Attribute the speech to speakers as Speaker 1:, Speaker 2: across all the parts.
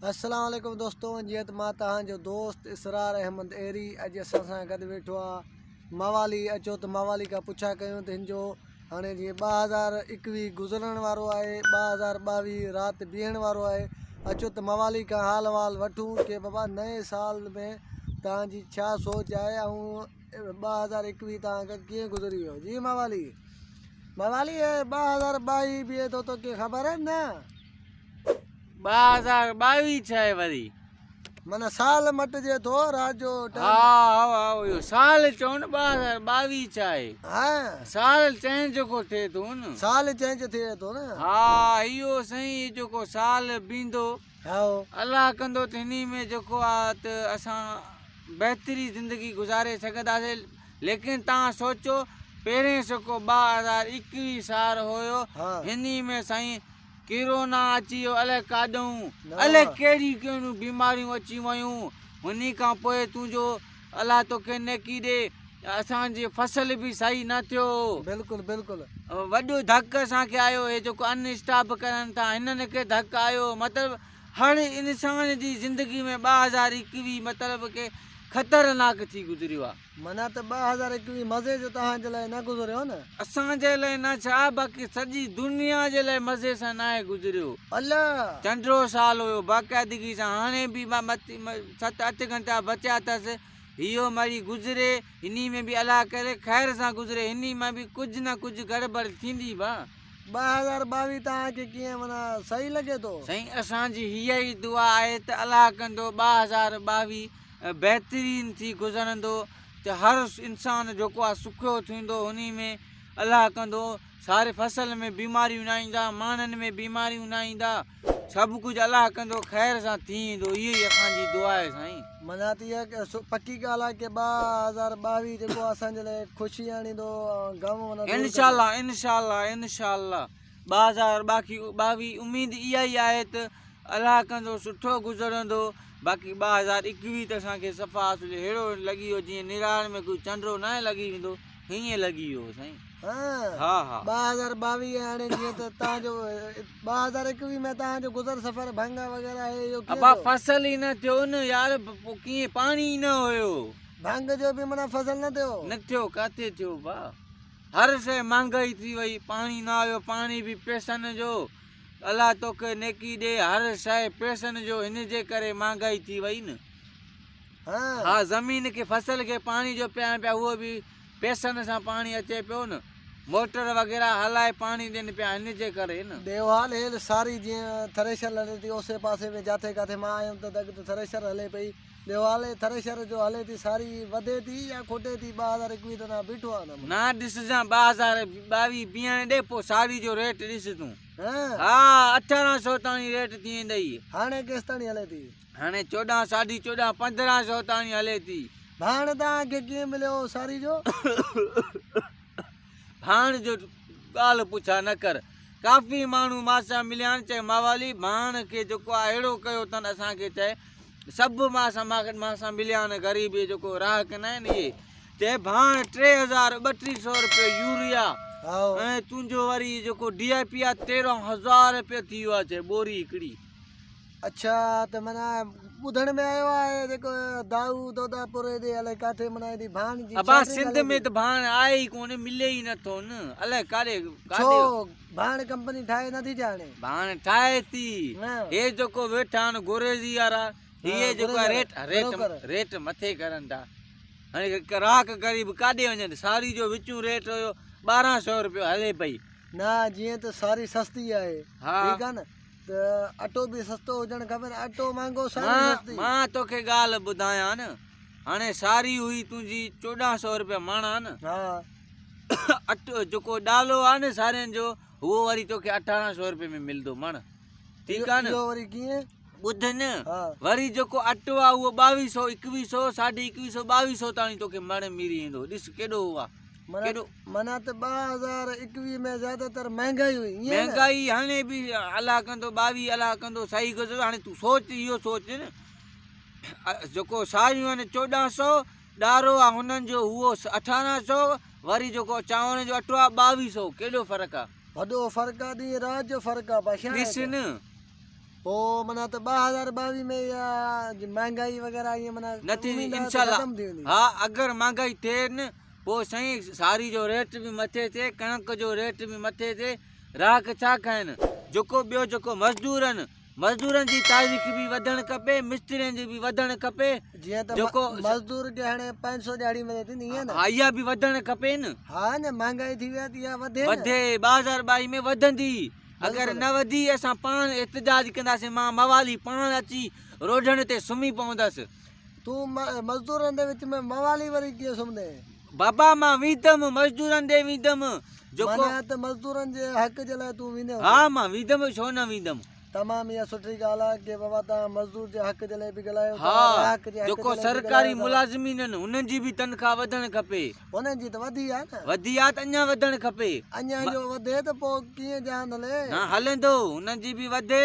Speaker 1: السلام عليڪم دوستو جيئن ته مان توهان جو دوست اسرار احمد ايري اڄ اسان سان گڏ ويٺو آ موالي اچو ته موالي کان پڇا ڪيون ته هن جو هاڻي جيئن 2021 گذرڻ وارو آهي 2022 رات بيهڻ وارو آهي اچو ته موالي کان حال احوال وٺون ڪي بابا نئين سال ۾ توهان جي ڇا سوچ آهي ۽ 2021 توهان کان ڪيئن گذري ويو جي موالي موالي 2022 بيهي ٿو توکي خبر آهي نه
Speaker 2: 2022 ڇا آهي وري؟
Speaker 1: معنيٰ سال مٽجي ٿو رات جو ٽائيم.
Speaker 2: ها ها ها اهو سال چئو نه 2022 ڇا آهي؟
Speaker 1: ها
Speaker 2: سال چينج جيڪو ٿئي ٿو نه.
Speaker 1: سال چينج ٿئي ٿو نه.
Speaker 2: ها اهو سائين هي جيڪو سال بيندو.
Speaker 1: ها.
Speaker 2: الله ڪندو ته هني ۾ جيڪو آ ته اسان بهتري زندگي گذاري سگهنداسين ليڪن توهان سوچو پهرين جيڪو 2021 سال هيو هني ۾ سائين ڪرونا اچي ويو الائي ڪاڏئون الائي ڪهڙيون ڪهڙيون بيماريون اچي ويون انهي کان پوء تنهنجو الله توکي نيڪي ڏي اسان جي فصل به صحيح نه ٿيو
Speaker 1: بلڪل بلڪل
Speaker 2: وڏو ڌڪ اسان کي آيو هي جيڪو ان اسٽاپ ڪرن ٿا هنن کي ڌڪ آيو مطلب هر انسان جي زندگي ۾ 2021 مطلب ڪي خطرناڪ ٿي گذريو آ.
Speaker 1: معنيٰ ته 2021 مزي جو توهان جي لاء نه گذريو نه.
Speaker 2: اسان جي لاء نه ڇا باقي سڄي دنيا جي لاء مزي سان ناهي گذريو.
Speaker 1: الله.
Speaker 2: چنڊو سال هيو باقاعدگي سان هاڻي به ست اٺ گهنٽا بچيا اٿس اهو مري گذري انهي ۾ به الله ڪري خير سان گذري انهي مان به ڪجهه نه ڪجهه گڙٻڙ ٿيندي ڀا.
Speaker 1: 2022 توهان کي ڪيئن معنيٰ صحيح لڳي ٿو؟
Speaker 2: سائين اسان جي هيء ئي دعا آهي ته الله ڪندو 2022 بهترين ٿي گذرندو ته هر انسان جيڪو آهي سکيو ٿيندو انهي ۾ الله ڪندو ساري فصل ۾ بيماريون نه ايندا ماڻهن ۾ بيماريون نه ايندا سڀ ڪجهه الله ڪندو خير سان ٿي ويندو اهي ئي اسان جي دعا آهي سائين.
Speaker 1: معنيٰ ته اها پڪي ڳالهه آهي ڪي 2022 جيڪو اسان جي لاء خوشي آڻيندو ۽ غم معنيٰ دور ڪندو.
Speaker 2: انشاء الله انشاء الله انشاء الله 2022 اميد اها ئي آهي ته الله ڪندو سٺو گذرندو باقي 2021 ته اسان کي صفا اصل ههڙو لڳي ويو جيئن نراڙ ۾ ڪوئي چنڊو ناهي لڳي ويندو هيئن لڳي ويو سائين.
Speaker 1: ها 2022 هاڻي جيئن ته تان جو 2021 ۾ تان جو گذر سفر ڀنگ وغيره هي اهو ڪيئن
Speaker 2: ابا فصل ئي نه ٿيو نه يار پوء ڪيئن پاڻي ئي نه هيو.
Speaker 1: ڀنگ جو به معنيٰ فصل نه ٿيو.
Speaker 2: نه ٿيو ڪاٿي ٿيو ڀا هر شيء مهانگائي ٿي وئي پاڻي نه آيو پاڻي به پئسن جو. الله توکي نيڪي ڏي هر شيء پئسن جو هن جي ڪري مهانگائي ٿي وئي نه ها زمين کي فصل کي پاڻي جو پيارن پيا اهو به پئسن سان پاڻي اچي پيو نه موٽر وغيره هلائي پاڻي ڏين پيا هن جي ڪري نه.
Speaker 1: ڏيو حال هيل ساري جيئن ٿريشر هلي ٿي اوسي پاسي ۾ جاٿي ڪاٿي مان آيم ته دڳ ته ٿريشر هلي پئي ڏيو حال هي ٿريشر جو هلي ٿي ساري وڌي ٿي يا کوٽي ٿي 2021 ته نه بيٺو آ نه.
Speaker 2: نه ڏسجان 2022 بيهڻ ڏي پوء ساري جو ريٽ ڏس تون. ها اٺارهن سو تاڻي ريٽ ٿي ويندئي.
Speaker 1: هاڻي ڪيستاڻي هلي ٿي؟
Speaker 2: هاڻي چوڏهن ساڍي چوڏهن پندرهن سو تاڻي هلي ٿي.
Speaker 1: ڀاڻ توهان کي ڪيئن مليو ساري جو؟
Speaker 2: ڀاڻ جو ڳالهه پڇا نه ڪر. ڪافي ماڻهو مان سان مليا آهن چئي ماوالي ڀاڻ کي جيڪو آهي اهڙو ڪيو اٿن اسان کي چئي سڀ مان سان مان سان مليا آهن غريب اهي جيڪو راهه ڪندا آهن اهي چئي ڀاڻ 3000 32 سو روپيو يوريا ۽ تنهنجو وري جيڪو ڊي I P آ 13000 روپيو ٿي ويو آ چئي ٻوري هڪڙي.
Speaker 1: اڇا ته معنيٰ ٻڌڻ ۾ آيو آهي جيڪو دائو دودا پور هيڏي الائي ڪاٿي معنيٰ هيڏي ڀاڻ جي
Speaker 2: ابا سنڌ ۾ ته ڀاڻ آهي ئي ڪونه ملي ئي نٿو نه الائي ڪاڏي
Speaker 1: ڇو ڀاڻ ڪمپني ٺاهي نٿي ڇا هاڻي؟
Speaker 2: ڀاڻ ٺاهي ٿي هي جيڪو ويٺا آهن گوريزي وارا هي جيڪو ريٽ ريٽ ريٽ مٿي ڪرن ٿا هاڻي گراهڪ غريب ڪاڏي وڃن ساري جو وچون ريٽ هيو 1200 روپيو هلي پئي.
Speaker 1: نه جيئن ته ساري سستي آهي ٺيڪ آهي نه ته اٽو به سستو هجڻ کپي نه اٽو مهانگو ساري سستي.
Speaker 2: مان توکي ڳالهه ٻڌايان نه هاڻي ساري هئي تنهنجي 1400 روپيا مڻ آ نه
Speaker 1: ها
Speaker 2: اٽو جيڪو ڏالو آ نه سارين جو اهو وري توکي 1800 روپئي ۾ ملندو مڻ ٺيڪ آ نه
Speaker 1: اهو وري ڪيئن؟
Speaker 2: ٻڌ نه وري جيڪو اٽو آ اهو ٻاويهه سو ايڪويهه سو ساڍي ايڪويهه سو ٻاويهه سو تاڻي توکي مڻ ملي ويندو ڏس ڪيڏو آ ڪيڏو
Speaker 1: معنيٰ ته 2021 ۾ زياده تر مهنگائي هئي ائين نه؟
Speaker 2: مهنگائي هاڻي به الله ڪندو ٻاويهه الله ڪندو صحيح گذريو هاڻي تون سوچ اهو سوچ نه جيڪو ساريون آهن چوڏهن سو ڏارو آ هنن جو اهو اٺارهن سو وري جيڪو چانور جو اٽو آ ٻاويهه سو ڪيڏو فرق آ.
Speaker 1: وڏو فرق آ ڏينهن رات جو فرق آ بادشاهه.
Speaker 2: ڏس نه.
Speaker 1: پوء معنيٰ ته 2022 ۾ اها مهانگائي وغيره ائين معنيٰ
Speaker 2: نه ٿيندي انشاء
Speaker 1: الله ختم ٿي ويندي.
Speaker 2: ها اگر مهانگائي ٿئي نه پوء سائين ساري جو ريٽ به مٿي ٿئي ڪڻڪ جو ريٽ به مٿي ٿئي راهڪ ڇا کائن جيڪو ٻيو جيڪو مزدور آهن مزدورن جي تاريخ به وڌڻ کپي مسترين جي به وڌڻ کپي
Speaker 1: جيئن ته جيڪو مزدور کي هاڻي 500 ڏهاڙي ملي ٿي نه ائين نه
Speaker 2: ها اها به وڌڻ کپي نه
Speaker 1: ها نه مهانگائي ٿي وئي آهي ته اها وڌي نه
Speaker 2: وڌي 2022 ۾ وڌندي اگر نه وڌي اسان پاڻ احتجاج ڪنداسين مان موالي پاڻ اچي روڊن تي سمهي پوندس.
Speaker 1: تون مزدورن the وچ ۾ موالي وري ڪيئن سمهندين؟
Speaker 2: بابا مان ويندم مزدورن ڏي ويندم
Speaker 1: جيڪو. معنيٰ ته مزدورن جي حق جي لاء تون ويندين اتي.
Speaker 2: ها مان ويندم ڇو نه ويندم.
Speaker 1: تمام اها سٺي ڳالهه آهي ڪي بابا توهان مزدور جي حق جي لاء به ڳالهايو ٿا
Speaker 2: ها
Speaker 1: راهڪ جي حق
Speaker 2: جيڪو
Speaker 1: جي لاء به
Speaker 2: سرڪاري
Speaker 1: ڳالهايو ٿا.
Speaker 2: ملازمين آهن انهن جي به تنخواه وڌڻ کپي.
Speaker 1: هنن جي ته وڌي آهي نه.
Speaker 2: وڌي آهي ته اڃا وڌڻ کپي.
Speaker 1: اڃا جو وڌي ته پوء ڪيئن جهان هلي.
Speaker 2: نه هلندو هنن جي به وڌي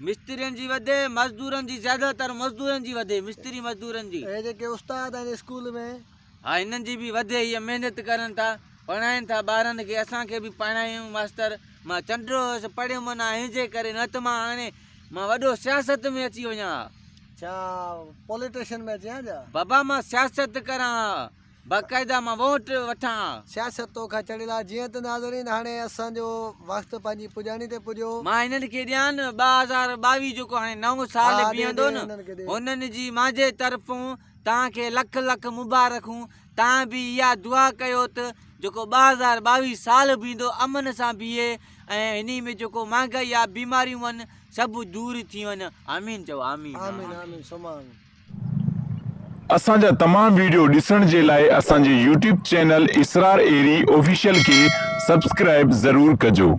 Speaker 2: مسترين جي وڌي مزدورن جي زياده تر مزدورن جي وڌي مستري مزدورن جي.
Speaker 1: اهي جيڪي استاد آهن اسڪول ۾.
Speaker 2: ها هنن جي به وڌي هي محنت ڪرن ٿا پڙهائين ٿا ٻارن کي اسان کي به پڙهايائون ماستر مان چنڊ هيس پڙهيم نه هن جي ڪري نه ته مان هاڻي مان وڏو سياست ۾ اچي وڃان ها.
Speaker 1: ڇا پوليٽيشن ۾ اچين ها ڇا.
Speaker 2: بابا مان سياست ڪران ها. باقاعده مان ووٽ وٺان ها.
Speaker 1: سياست توکان چڙهيل آ. جيئن ته ناظرين هاڻي اسان جو وقت پنهنجي پڄاڻي تي پڄيو.
Speaker 2: مان هنن کي ڏيان نه 2022 جيڪو هاڻي نئون سال
Speaker 1: ها ڏي
Speaker 2: بيهندو
Speaker 1: ڏي
Speaker 2: نه
Speaker 1: هنن کي ڏي.
Speaker 2: هنن جي مانجي طرفون توهان کي لک لک مبارڪون توهان به اها دعا ڪيو ته جيڪو 2022 سال بيهندو امن سان بيهي ۽ هني ۾ جيڪو مهانگائي آ بيماريون آهن سڀ دور ٿي وڃن آمين چئو آمين
Speaker 1: آمين آمين ثم آمين.
Speaker 3: اسان جا تمام ويڊيو ڏسڻ جي لاء اسان جي YouTube channel Israr Ahri official کي سبسڪرائيب ضرور ڪجو.